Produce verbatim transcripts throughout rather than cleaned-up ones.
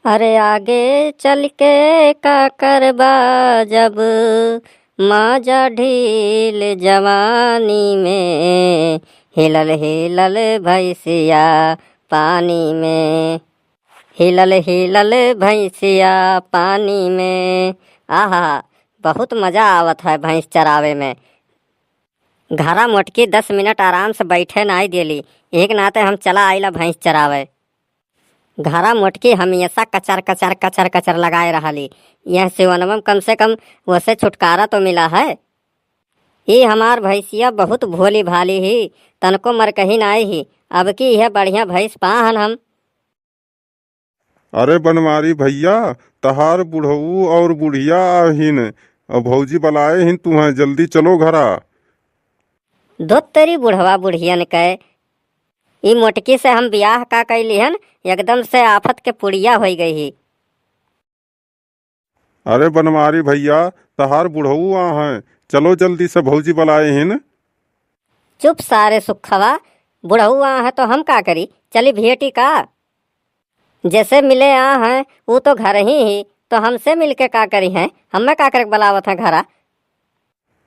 अरे आगे चल के का करबा, जब माजा ढील जवानी में, हिलल हिलल भैंसिया पानी में, हिलल हिलल भैंसिया पानी में। आहा, बहुत मजा आवत है भैंस चरावे में। घरा मोटकी दस मिनट आराम से बैठे नाई देली, एक नाते हम चला आइला भैंस चरावे। घरा मोटकी हमेशा कचर कचर कचर कचर लगाए रहली। यह सिवनवा में कम से कम वसे छुटकारा तो मिला है। ई हमार भैंसिया बहुत भोली भाली ही, तनको मरकही नाई ही। अब की यह बढ़िया भैंस पाहन हम। अरे बनवारी भैया, तहार बुढ़ऊ और बुढ़िया आहिन, और भौजी बलाए हिन तुहें, जल्दी चलो घरा। धुत तेरी बुढ़वा बुढ़ियन के, ई मोटकी से हम बियाह का कैली हन, एकदम से आफत के पुड़िया होई गई ही। अरे बनवारी भैया, तहार बुढ़ऊ आ हैं, चलो जल्दी से, भौजी बलाए हिन। चुप सारे सुखवा, बुढ़ऊ आ हैं तो हम का करी, चली भेटी का? जैसे मिले आ हैं, ऊ तो घर ही ही, तो हमसे मिलके का करी हैं, हमें का करे बलावत हैं घरा?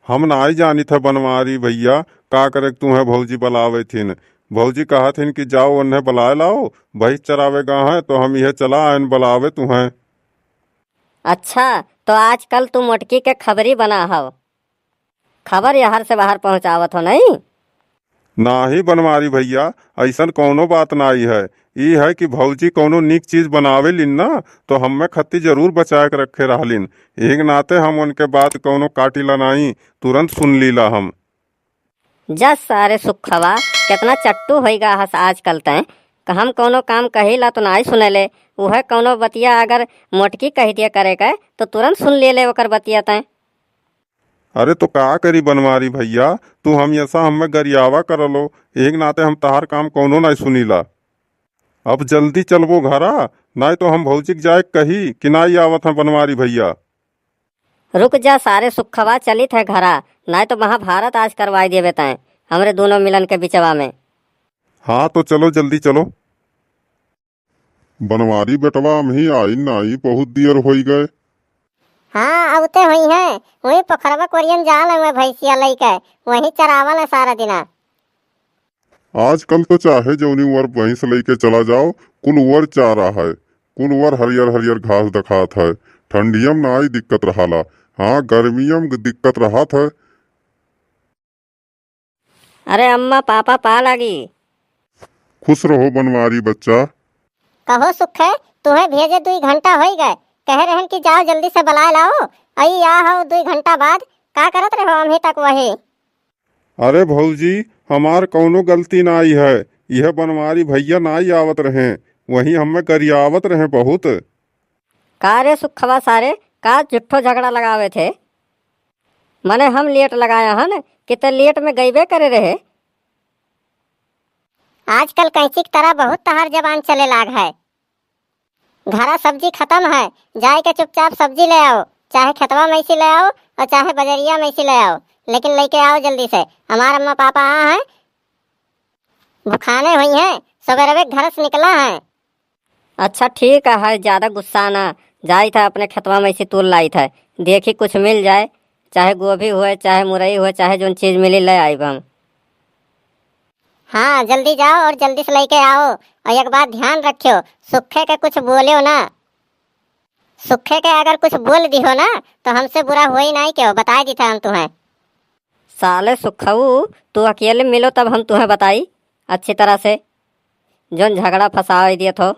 हम नाई जानित है बनवारी भैया, का करे तुहें भौजी बलावे थिन। भौजी कहत हिन कि जाओ उन्हें बलाए लाओ, भैंस चरावे गा हैं, तो हम यह चला आयन बलावे तुहें। अच्छा, तो आजकल तू मोटकी के खबरी बना हव, खबर यहर से बाहर पहुँचावत हो नहीं? नाही बनवारी भैया, ऐसन कौनो बात नाई है। ई है कि भौजी कौनो नीक चीज बनावे लिन ना, तो हम्मे खत्ती जरूर बचाए के रखे रहलिन। एक नाते हम उनके बात कौनो काटिला नाई, तुरंत सुन लीला हम। जा सारे सुखवा, कितना चट्टू होई गा हस आजकल तैं। हम कौनो काम कहिला तो नाई सुनेले, उहे कौनो बतिया अगर मोटकी कह दिया करे के, तो तुरंत सुन लेले ओकर बतिया तैं। अरे तो का करी बनवारी भैया, तू हमेशा हम्मे गरियावा करलो, एक नाते हम तहार काम कौनो नाई सुनीला। अब जल्दी चलबो घरा, नाई तो हम भौजी के जाए कही कि नाई आवत हैं बनवारी भैया। रुक जा सारे सुखवा, चलित है घरा, नाई तो महाभारत आज करवाई देबे तैं हमरे दोनों मिलन के बिचवा में। हाँ तो चलो, जल्दी चलो। बनवारी बेटवा, अमही आई नाई, बहुत दियर होई गए। हाँ, अउते होइहैं, वही पोखरवा कोरियन जाल है, वही भैंसिया लइके, वही चरावल है सारा दिना। आजकल तो चाहे जौनी उअर भैंस लइके चला जाओ, कुल उअर चारा है, कुल उअर हरियर हरियर घास दखात है। ठंडियम नाई दिक्कत रहाला, हाँ, गर्मियम दिक्कत रहत है। अरे अम्मा, पापा पा लागी। खुश रहो बनवारी बच्चा। कहो सुखे, तुहे भेजे दुई घंटा होई गए, कहे रहन कि जाओ जल्दी से बलाए लाओ, अई आ हो दुई घंटा बाद, का करत रहो अभी तक वही? अरे भौजी, हमार कौनो गलती नाई है, यह बनवारी भैया नाई आवत रहे, वही हमें गरियावत रहे बहुत। का रे सुखवा सारे, का झुट्ठो झगड़ा लगावे थे? मने हम लेट लगाया हन कि ते लेट में गईबे करे रहे। आजकल कैंची की तरह बहुत तहार जबान चले लाग है। घरा सब्जी खत्म है, जाए के चुपचाप सब्जी ले आओ, चाहे खेतवा में से ले आओ और चाहे बजरिया में से ले आओ, लेकिन लेके आओ जल्दी से। हमार अम्मा पापा आ हैं, भुखाने हुई हैं, सवेरवे घर से निकला है। अच्छा ठीक है, ज्यादा गुस्सा ना, जाइत है अपने खेतवा में से तोल लाइत है, देखी कुछ मिल जाए, चाहे गोभी हुए, चाहे मुरई हुए, चाहे जौन चीज मिली ले आइब हम। हाँ, जल्दी जाओ और जल्दी से लेके आओ, और एक बात ध्यान रखियो, सुखे के कुछ बोलियो ना। सुखे के अगर कुछ बोल दिहो ना, तो हमसे बुरा होई नाई क्यों, बताए दी था हम तुम्हें। साले सुखऊ, तू अकेले मिलो तब हम तुम्हें बताई अच्छी तरह से, जौन झगड़ा फसावे दिए थो।